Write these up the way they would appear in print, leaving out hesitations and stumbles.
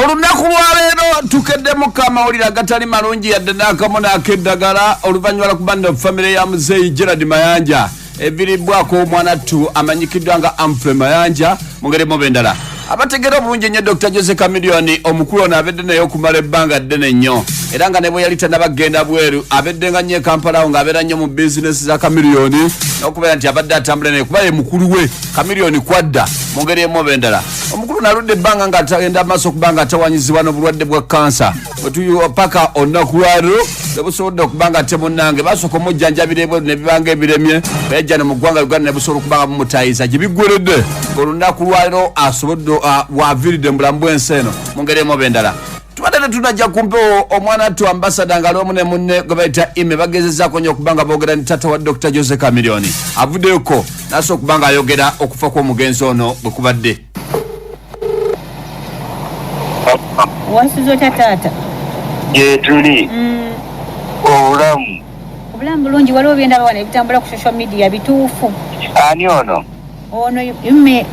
Olunaku lwaleero tukeddemu amawulire agatali malungi yadde n'akamu n'akeddagala, oluvannyuma lwokuba nno famire ya muzeeyi Gerard Mayanja eviribbwako omwanattu amanyikiddwa nga Humphrey Mayanja. Mu ngeri emu endala, abategera obulungi ennyo Dr Jose Chameleone, omukulu ono abedde naye okumala ebbanga ddene nnyo, era nga ne bwe yali tannaba kugenda bweru, abeddenga nnyo e Kampala awo, ng'abeera nnyo mu bizinesi za Chameleone, n'okubeera nti abadde atambula naye kuba ye mukulu we Chameleone kwadda. Mu ngeri emu oba endala, omukulu naludde ebbanga nga atagenda maaso okuba nga atawanyizibwa n'obulwadde bwa kansa, paka olunaku lwaleero nebusobodde okuba nga ate munnange basooka omujjanjabira ebweru ne bibanga ebiremye, beyajja ne mu ggwanga Uganda ne busobola okuba nga bumutayiza gye biggweredde. Olunaku lwaleero asobodde waviiridde mu bulamu bw'ensi eno. Mu ngeri emu oba endala, tubadde tetunajja kumpewo, omwana tu ambasada nga ali omu ne munne gwe bayita Ime bagezezaako nnyo okuba nga boogera ne taata wa Dr Jose Chameleone. Avuddeyoko nasobola okuba nga ayogera okufa kw'omugenzi ono bwe kubadde. Wasuze otya, taata? Gyetuli. Obulamu? Obulamu bulungi. Waliwo byendaba wano ebitambula ku social media, bituufu? Ani ono? Ono Ime.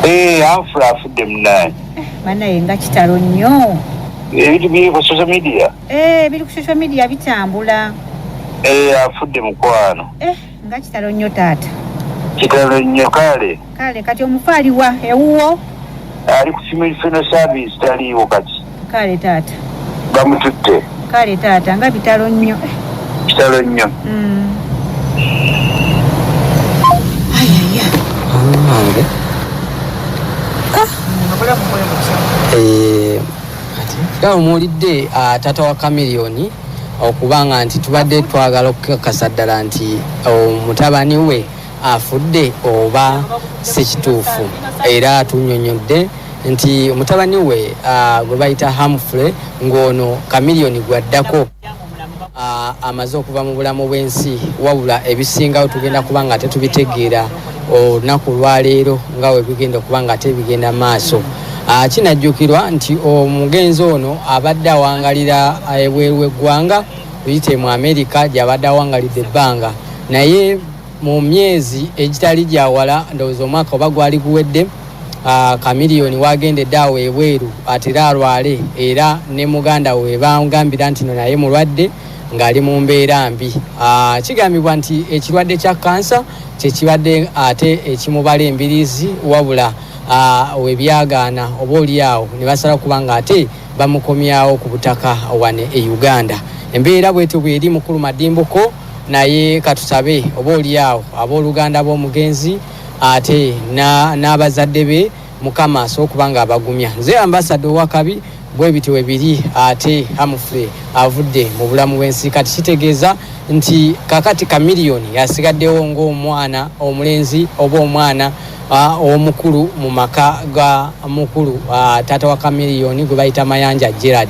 Ee, Humphrey afudde munaye. Banaye, nga kitalo nnyo. Ebintu biri ku social media? Eh, biri ku social media, bitambula. Ee, afudde, mukwano. Eh, nga kitalo nnyo, taata. Kitalo nnyo, kale. Kale, kati omufu aliwa, ewuwo? Ali ku funeral service, taliiwo kati. Kale, taata. Bamututte. Kale taata, nga bitalo nnyo. Kitalo nnyo. Ayaya. Wange. Obulamu bwe butyo. Ati nga omuwulidde, taata wa Chameleone, okubanga nti tubadde twagala okukakasa ddala nti omutabani we afudde oba si kituufu, era tunyonyodde nti mutabani we gwe bayita Humphrey, ng'ono Chameleone gwaddako, amaze okuva mu bulamu bw'ensi. Wabula ebisingawo tugenda kuba nga tetubitegeera olunaku lwaleero nga we bigenda okuba nga tebigenda maaso. Kinajjukirwa nti omugenzi ono abadde awangalira ebweru w'eggwanga, tuyite mu Amerika gy'abadde awangalidde ebbanga, naye mu myezi egitali gyawala, ndowooza omwaka oba gwali guwedde, Chameleone wagendedde awo ebweru atera alwale, era ne muganda we bamugambira nti no naye mulwadde ng'ali mu mbeera mbi. Kigambibwa nti ekirwadde kya kansa kyekibadde ate ekimubala embiriizi, wabula we byagaana oba oli awo ne basala kuba nga ate bamukomyawo ku butaka wane e Uganda. Embeera bwetyo bweri, mukulu Madimbuko, naye katusabe oba oli awo abooluganda b'omugenzi ate n'abazadde be, Mukama asobola okuba nga abagumya. Nze ambasada owakabi, bwe bityo we biri. Ate Humphrey avudde mu bulamu bw'ensi, kati kitegeeza nti kakati Chameleone yasigaddewo ng'omwana omulenzi oba omwana omukulu mu maka ga mukulu taata wa Chameleone gwe bayita Mayanja Gerard.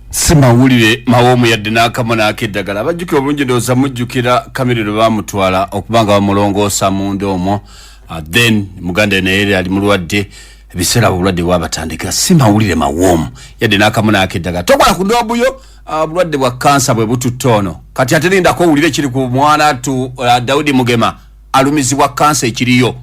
Si mawulire mawoomu yadde n'akamu n'akeddagala. Abajjukira obulungi, ndowooza mujjukira Chameleone bamutwala okuba nga bamulongoosa munda omwo. Then muganda naye ali mulwadde, ebiseera obulwadde bwabatandikira. Si mawulire mawoomu yadde n'akamu n'akeddagala. Tokola ku nobuyo, obulwadde bwa kansa bwe bututte ono kati. Ate lindako owulire kiri ku mwana tu Daudi Mugema alumizibwa kansa ekiriyo.